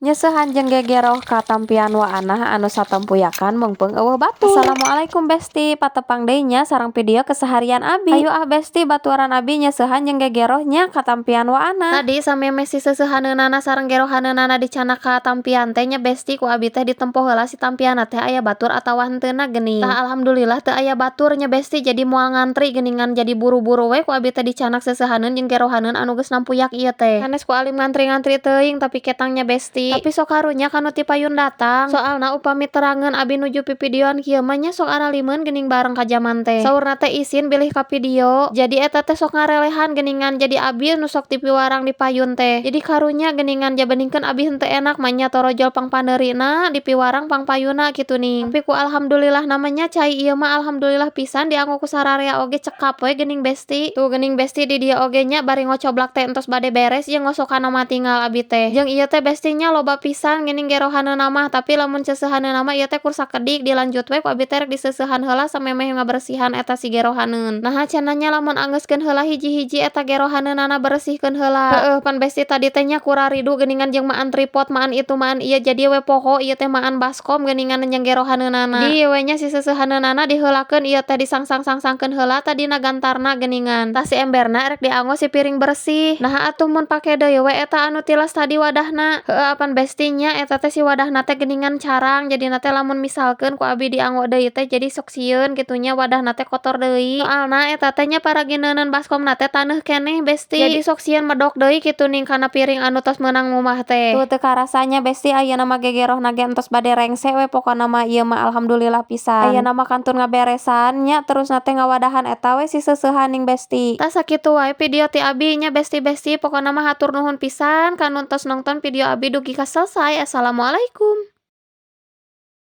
Nyeuseuhan jeung gegeroh katampian waanah anu satempuyakan meungpeung euweuh batur. Assalamualaikum, Besti, patepang deui nya sareng video keseharian abi. Hayu ah, Besti, baturan abi nyeuseuhan jeung gegeroh nya katampian waanah. Tadi samemeh si seuseuhaneunana sareng gerohaneunana dicandak ka tampian teh nya, Besti, ku abi teh ditempo heula si tampianna teh aya batur atawa henteuna geuning. Tah, alhamdulillah teu aya batur nya, Besti, jadi moal ngantri geuningan, jadi buru-buru we ku abi teh dicandak seuseuhaneun jeung gerohaneun anu geus nampuyak ieu teh. Sanes ku alim ngantri-ngantri teuing, tapi ketang nya, Besti. Tapi sok karunya ka nu ti payun datang, soalna upami terangeun abi nuju pivideoan kieu mah nya sok aralimeun geuning bareng ka jaman teh. Saurna teh isin bilih ka video, jadi eta teh sok ngarelehan geuningan, jadi abi nu sok dipiwarang di payun teh. Jadi karunya geuningan, jabeuninkeun abi henteu enak mah nya, torojol pangpaneurina, dipiwarang pangpayunna kitu ning. Tapi ku alhamdulillah mah nya, cai ieu mah alhamdulillah pisan dianggo ku sararea oge cekap we geuning, Besti. Tuh geuning, Besti, di dieu oge nya bari ngocoblak teh entos bade beres ieu ngosokanna mah tinggal abi teh. Jeung ieu teh, Besti nya, loba pisan geuning gerohaneunna mah, tapi lamun ceuseuhaneunna mah ieu teh kur sakedik, dilanjut we ku abi teh rek diseuseuhan heula samemeh ngaberesihan eta si gerohaneun. Naha cenah nya lamun anggeuskeun heula hiji-hiji eta gerohaneunana, beresihkeun heula. Heueuh pan, Besti, tadi teh nya kuraridu geuningan jeung maan tripod, maan itu, maan ieu, jadi we poho ieu teh maan baskom geuningan jeung gerohaneunana. Di we nya si seuseuhaneunana diheulakeun ieu teh, disangsang-sangsangkeun heula tadina gantarna geuningan. Tah, si emberna rek dianggo si piring bersih. Naha atuh mun pake deui we eta anu tilas tadi wadahna? Heueuh apan, Besti nya, eta teh si wadahna teh geuningan carang, jadina teh lamun misalkeun ku abi dianggo deui teh jadi sok sieun kitu nya wadahna teh kotor deui. Soalna eta teh nya paragi neuneun baskomna teh taneuh keneh, Besti. Jadi sok sieun medok deui kitu ning kana piring anu tos meunang ngumah teh. Tuh, teu karasa nya, Besti, ayeuna mah gegerohna ge entos bade rengse we. Pokona mah ieu mah alhamdulillah pisan. Ayeuna mah kantun ngaberesan nya, terusna teh ngawadahan eta we si seuseuhan ning, Besti. Tah, sakitu wae video ti abi nya, Besti-besti. Pokona mah hatur nuhun pisan kanu tos nongton video abi dugi ka selesai. Assalamualaikum.